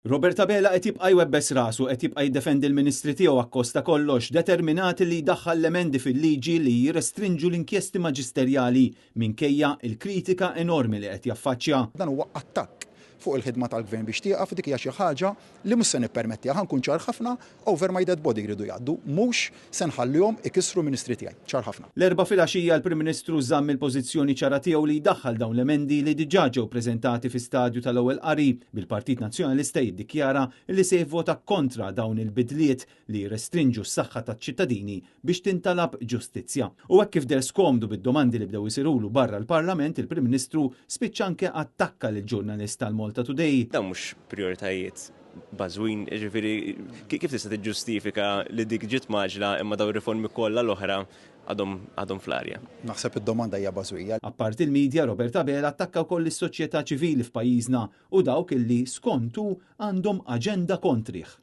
Robert Abela qed jibqa' jwebbes rasu, qed jibqa' jiddefendi l-Ministri tiegħu akkost ta' kollox, determinat li jdaħħal l-emendi fil-liġi li jirrestrinġu l-inkjesti maġisterjali minkejja l-kritika enormi li qed jaffaċċja. Dan huwa attakk fuq il-ħidma tal-Gvern biex tieqaf u dik hija xi ħaġa li mhux se nippermettiha. Ħa nkun ċar ħafna, over my dead body jridu jgħaddu. Mhux se nħallihom ikissru ministri tiegħi. Ċar ħafna. L-Erbgħa filgħaxija l-Prim Ministru żamm il-pożizzjoni ċara tiegħu li jdaħħal dawn l-emendi li diġà ġew preżentati fi stadju tal-ewwel qari, bil-Partit Nazzjonalista jiddikjara li se jivvota kontra dawn il-bidliet li jirrestrinġu s-saħħa taċ-ċittadini biex tintalab ġustizzja. U hekk kif deher skomdu bid-domandi li bdew isirulu barra l-Parlament, il-Prim Ministru spiċċa anke attakka lill-ġurnalist tal-Malta Today. Dawn mhux prijoritajiet bażwin, jiġifieri kif tista' tiġġustifika li dik ġiet mgħaġġla imma dawn ir-riformi kollha l-oħra għadhom għadhom fl-arja? Naħseb id-domanda hija bażwija. Apparti l-media, Robert Abela attakka wkoll lis-soċjetà ċivili f'pajjiżna u dawk illi, skont hu, għandhom aġenda kontrih.